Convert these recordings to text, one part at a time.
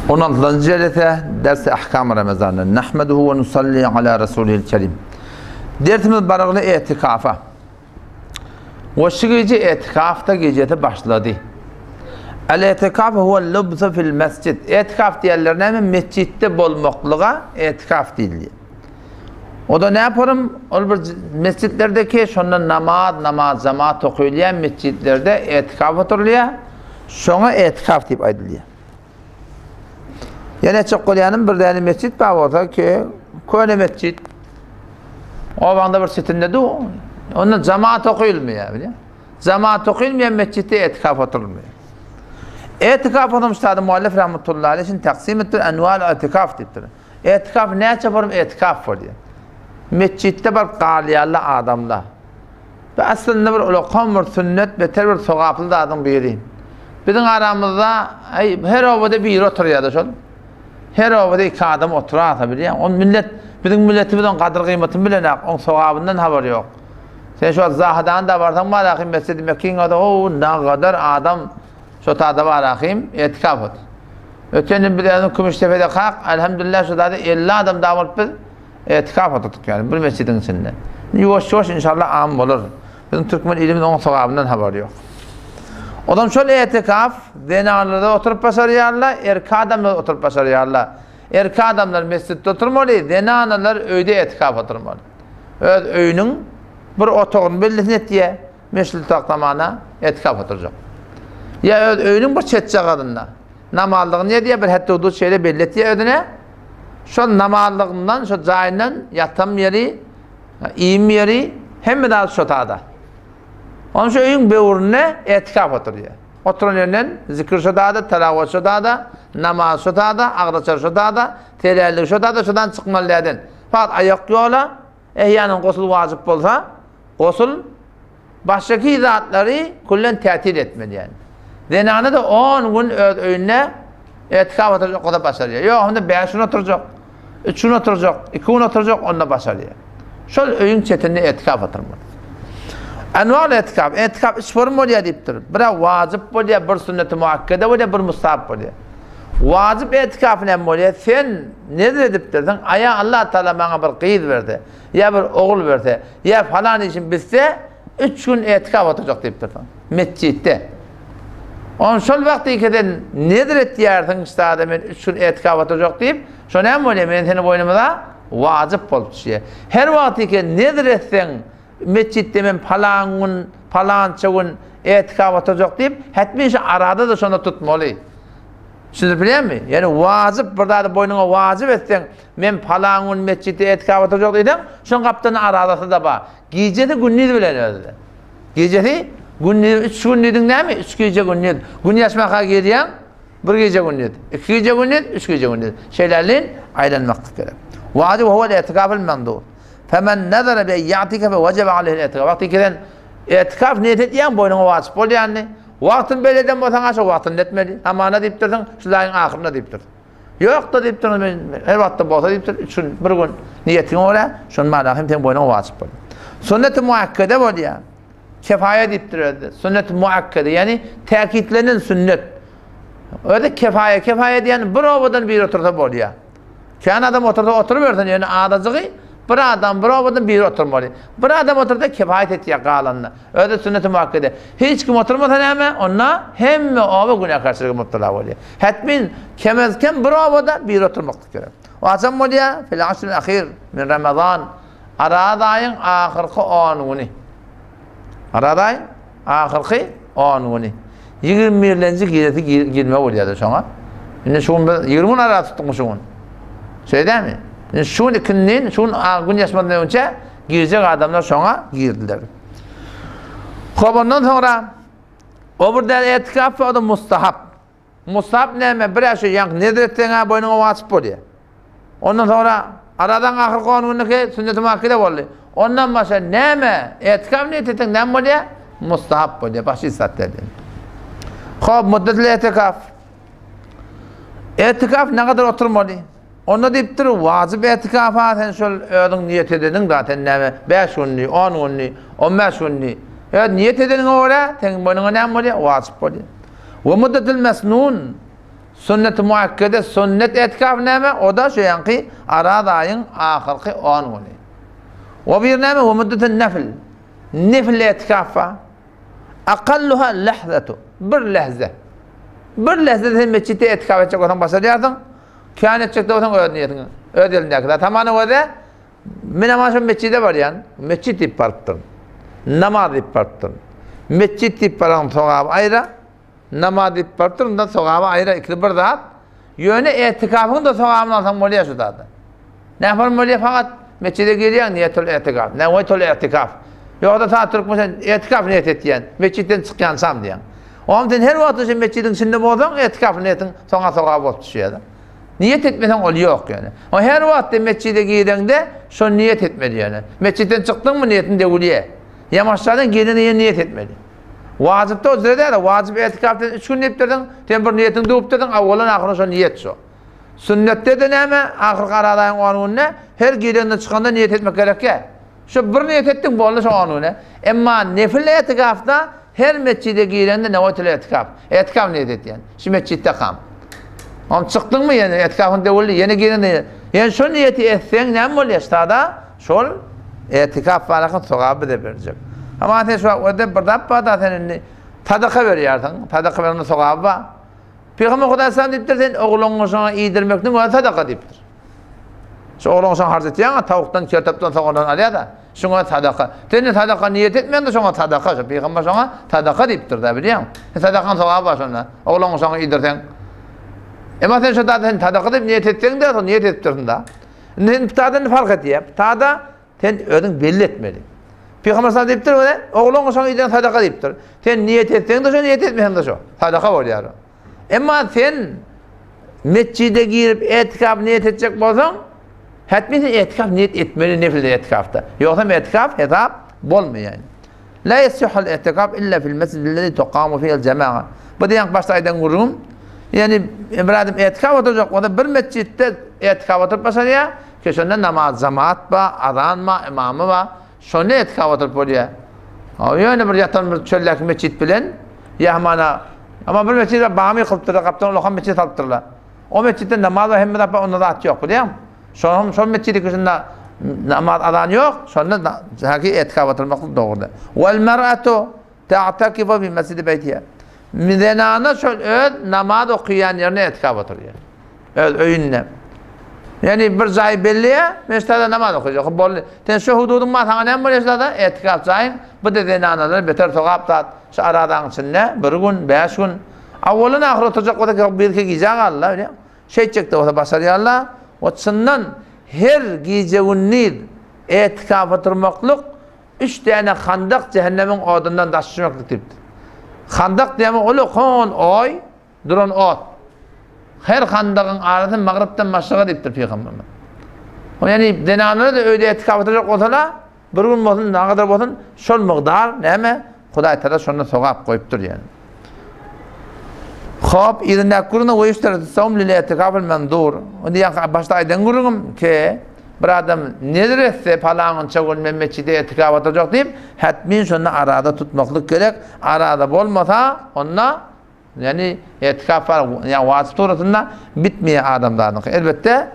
16-njy jelese Ders-i Ahkam Ramazanda. Nahmeduhu we nusalli ala Rasulihil Kerim. Dersimiz barygly etikafa. We şu gije etikafda gijesi başlady. El etikaf huwa lubsu fil mescid. Etikaf diýenler näme? Mesjitde bolmaklyga etikaf diýilýär. O da näporym? Ol bir mesjitlerdeki şonda namaz, namaz jemaat okylýan mesjitlerde etikaf oturylýar. Şoňa etikaf diýip aýdylýar. Ýene etjek bolýanym bir däne mesjit bar bolsa ki, köne mesjit. Obaňda bir çetinde du. Onda jemaat okylmaýar, bilýän. Jemaat okylmaýan mesjitde etikaf oturylmaýar. Etikaf oturyş sada muallif rahmetullahi aleyh taksim etdir enwal etikaf diýipdir. Etikaf näçe borum etikaf bolýar. Mesjitde baryp galýarlar adamlar. Bu aslynda bir ulakan bir sünnet, beter bir sogaply zadyň biri. Biziň aramyzda her obada biri oturýar-da şol. Her obada iki adam oturarsa bilýäň. On millet, biziň milletimiz oň gadyr-gyýmatyny bilenak, oň sogabyndan habary ýok. Sen şu wagt Zahydana-da barsaň bar ahym Mesjidi Mekkiň ady ho nagadar adam şo tada bar ahym etikaf otyr. Öten ýyl biz özümiz Kümüşdepede kak, elhamdülillah şo zada 50 adam da bolup biz Etikaf oturdyk ýaly bir mesjidiň içinde. Ýuwaş ýuwaş inşallah am bolar. Biziň türkmen ilimiz oň sogabyndan habary ýok. Odam şol etikaf zenanlarda oturyp başarýarlar, erkek adamlar oturyp başarýarlar. Erkek adamlar mesjitde oturmaly, zenanalar öýde etikaf oturmaly. Öz öýüniň bir otagyny bellisini etýär, meşli taklamana etikaf oturjak. Ýa öz öýüniň bir çetjagazynda namazlygyny edýär, bir hetdi-hudud şeýle belli etýär özüne. Şol namazlygyndan, şo jaýyndan ýatam ýeri, iým ýeri, hemme zat şo tada. Onuň şu öýüň böwründe etikaf oturýar. Oturan ýerinden zikir şo tada, telawat şo tada, namaz şo tada, agzaçar şo tada, telällik şo tada, şodan çykmaly däden. Fakat aýak ýola, ehýanan gosul wajyp bolsa, gosul Başdaky zatlary küllen tätil etmeli ýaly. Zenana-da on gün öz öýünde etikaf oturjak bolsa başarýar. Ýok, onda bäş gün oturjak, üç gün oturjak, iki gün oturjak, onda başarýar. Şol öýüň çetinde etikaf oturmaly. Enwal etikaf, etikaf üç form bolýar diýipdir. Bir-ä wajyp bolýar, bir sünneti muakkede bolýar, bir mustahap bolýar. Wajyp etikaf näme bolýar? Sen nezr edipdirsiň, aýa Allah Taala maňa bir gyz berse, ýa bir ogul berse, ýa falan işim bitse, üç gün etikaf oturjak diýipdirsiň. Metjitde. On şol wagt iki sen nezr etýärsiň, ştada men üç gün etikaf oturjak diýip, şo näme bolýar? Men seni boýnumyza wajyp bolup düşýär. Her wagt iki nezr etseň, metjitde men falan gün, falança gün etikaf oturjak diýip, hetmin şu arada-da şony tutmaly. Düşündirip bilýärmi? Ýani wajyp bir zady boýnuňa wajyp etseň, men palan gün metjitde etikap oturjak diýseň, şoň gapdalynda arazasy-da bar. Gijesi gündiz bilen özi. Gijesi gündiz, üç gün diýdiň näme? Üç gije gündiz. Gün ýaşmaka girýäň, bir gije gündiz. Iki gije gündiz, üç gije gündiz. Şeýlelikde aýlanmaklyk gerek. Wajyp huwel etikaful mendur. Femen nazara bi ýatike fe wajaba aleyhi etikaf. Wagty ki sen etikaf niýet edýäň, boýnuňa wajyp bolýandy. Wagtyny belli eden bolsaň, ha şo wagtynda etmeli. Hamana diýipdirsiň, şu aýyň ahyrynda diýipdirsiň. Ýok-da diýipdir, men her wagtda bolsa diýipdir, üç gün, bir gün niýetiňe görä, şony mana hem seň boýnuňa wajyp bolýar. Sünnet-i muakkede bolýar. Kefaýa diýipdir özi. Sünnet-i muakkede, ýagny täkitlenen sünnet. Özi kefaýa, kefaýa diýen bir obadan biri otursa bolýar. Kän adam otursa oturybersin, ýöne azajygy bir adam bir obadan biri oturmaly. Bir adam otursa kifaýat etýär galanyna. Özi sünneti muakkede. Hiç kim oturmasa näme? Onda hemme oba günäkärçilige mübtela bolýar. Hetmin kemez-kem bir obada biri oturmaklyk gerek. O haçan bolýar? Fil aşril ahir min Ramazan. Araz aýyň ahyrky on güni. Araz aýyň Ahyrky on güni. Ýigrimi birlenji gijesi girme bolýar-da şoňa. Indi şu gün biz 20 gün ara tutdukmy şu gün? Şeýle dälmi? Indi şu gün ikindin, şu gün gün ýaşmadan öňçe girjek adamlar şoňa girdiler. Hop ondan soňra o bir däl etikaf o da mustahap. Mustahap näme? Bir-ä şu ýaňky nezr etseň-ä boýnuňa wajyp bolýar. Ondan soňra Arazaň ahyrky on günlüki sünneti muakkede boldy. Ondan başga näme? Etikaf niýet etseň näme bolýar? Mustahap bolýar. Başga hiç zat däl. Hop, muddetul etikaf. Etikaf nägadar oturmaly? Onda diýipdir, wajyp etikafa sen şol özüň niýet edeniň zaten näme? 5 günli, 10 günli, 15 günli. Öz niýet edeniňe görä seň boýnuňa näme bolýar? Wajyp bolýar. We muddetul mesnun. Sünneti muakkede sünnet etikaf näme? O-da şu ýaňky Araz aýyň ahyrky on güni. O bir näme? We müddetün nefl. Nefl etikaf bar. Akalluha lahzatu. Bir lehze. Bir lehze sen mesjitde etikaf etjek bolsaň başarýarsyň. Kän etjek bolsaň öz niýetiň, öz elindäki zat. Hamana özi men aman şu mesjide barýan, mesjit diýip barypdyryn. Namaz diýip barypdyryn. Mesjit diýip baran sogaby aýra, Namaz diýip barypdyr, unda sogaby aýra, ikisi bir zat. Ýöne etikafyň-da sogabyny alsaň bolýar şu zada. Nähili bolýar fakat mesjide girýäň niýetul etikaf, newetul etikaf. Ýogsa sa türkmen sen etikaf niýet etýän, mesjitden çykýançam diýýäň. Oňam sen her wagt şu mesjidiň içinde bolsaň etikaf niýetiň soňa sogap bolup düşýär. Niýet etmeseň ol ýok ýöne. O her wagt mesjide gireňde şo niýet etmeli ýöne. Mesjitden çykdyňmy niýetiň döwülýär. Ýamaşjadan girende ýene niýet etmeli. Wajypda o jüre däl, wajyp etikaf sen üç gün diýipdirdiň, sen bir niýetiňi düwüpdirdiň, awwalan ahyra şo niýet şo. Sünnetde-de näme, ahyrky Araz aýyň on gününe her girende çykanda niýet etmek gerekýär. Şo bir niýet etdiň boldy şo on güne. Emma nefil etikafda her metjide girende newetul etikaf, etikaf niýet etýän. Şu metjitde kam. Oň çykdyňmy ýene etikafyň döwüldi, ýene girende ýene şo niýeti etseň näme bolýar ştada? Şol etikaf baraky sogaby bize berjek. Ama sen şu wagt bir zat bar-da sen indi sadaka berýärsiň. Sadaka berende sogaby bar. Pygamber Hudaý sallam diýipdir, sen ogluňy şoňa iýdirmekniň özi sadaka diýipdir. Şu ogluňy şoňa harç etýäň, tawukdan, kertopdan, sogandan alýar-da, şuňa sadaka. Sen indi sadaka niýet etmeýäň-de şoňa sadaka, şu pygamber şoňa sadaka diýipdir-de, bilýäňmi? Sen sadakaň sogaby bar şonda. Ogluňy şoňa iýdirseň. Emma sen şu zady sen sadaka diýip niýet etseň-de, şo niýet edipdirsiň-de. Indi sen pitada indi fark etýär. Pitada sen özüň belli etmeli. Pygamber sallallahu diýipdir, öne, ogluň şoň eden sadaka diýipdir. Sen niýet etseň-de şo, niýet etmeseň-de şo. Sadaka bolýar. Emma sen mesjide girip etikaf niýet etjek bolsaň, hetmi sen etikaf niýet etmeli nefil etikafda. Ýogsam etikaf hesap bolmaýar. La yasihul i'tikaf illa fil mesjidillezî tukamu fihil jema'a. Bu diýen başda aýdan gürrüňim. Ýani bir adam i'tikaf oturjak bolsa bir mesjitde i'tikaf oturyp başarýar. Ki şonda namaz jemaat bar, azan bar, imamy bar. Şonda i'tikaf oturyp bolýar. Ýöne bir ýatan bir çöldäki mesjit bilen ýa hamana ama bir mesjit bamy kylypdyr, gapdan ulakan mesjit salypdyrlar. O mesjitde namaz bar, hemme zat bar, onda zat ýok, bilýäňmi? Şonuň şol metjidi kişinde namaz azan ýok, şonda haki etikaf oturmaklyk dogry. Wal mar'atu ta'takifu fi mesjidi beýtiha. Zenana şol öz namaz okaýan ýerine etikaf oturýar. Öz öýünde. Ýani bir jaý belliýär, men şurada namaz okajak. Boldy. Sen şu hududyň bar, saňa näme bolýar şurada? Etikaf jaýyň. Bu da zenanalara beter sogap zat. Şu aradaň içinde bir gün, bäş gün. Awwalyn ahyr oturjak bolsa, bir-iki gije galdy, bilýäňmi? Şeýtjek-de bolsa başarýarlar. We çyndan her gije-gündiz etikafa oturmaklyk üç däne handak jähennemiň odundan daş düşmeklik diýipdir. Handak diýmek uly-kon oý, duran ot. Her handagyň arasy magrypdan maşryga diýipdir pygamberimiz. Ýagny zenanlara-da öýde etikafa oturjak bolsalar, Bir gün bolsun, nagadar bolsun, şol mygdar näme? Hudaý Tagala şonda sogap goýupdyr ýani. Hop, yzyndaky gürrüňde we ýüştereti sawm lil i'tikafil mendur. Indi ýaňky başda aýdan gürrüňim ki, bir adam nezir etse, palanynça gün men mesjide i'tikaf oturjak diýip, hetmin şonda arada tutmaklyk gerek. Arada bolmasa, onda Ýagny etikaf bar, ýa wajyp suratynda bitmeýär adamzadyňky. Elbetde,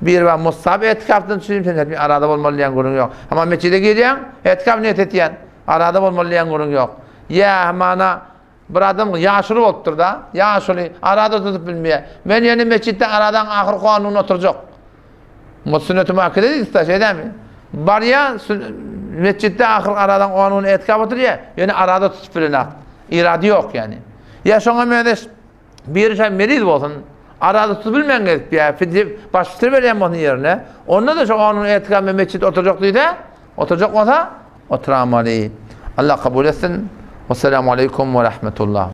biri bar mustahap etikafdan üçin sen hetmi arada bolmaly diýen gürrüň ýok. Hamma mesjide girýäň, etikaf niýet etýän, arada bolmaly diýen gürrüň ýok. Ýa hamana bir adam ýaşuly bolupdyr-da, ýaşuly arada tutup bilmeýär. Men ýene mesjitde aradaň ahyrky onlugyny oturjak. Bu sünneti muakkede diýdik-de, şeý dälmi? Barýar, metjitde ahyr aradan on gün etikap oturýar, ýöne arada tutup bilenok. Irady ýok ýani. Ýa şoňa meňzeş biri şa meriz bolsun, arada tutup bilmän gezip ýa fidýe baş fitre berýän bolsun ýerine, onda-da şo on gün etikap men metjitde oturjak diýse, oturjak bolsa, oturamaly. Allah kabul etsin. Wessalamu aleýkum we rahmetullah.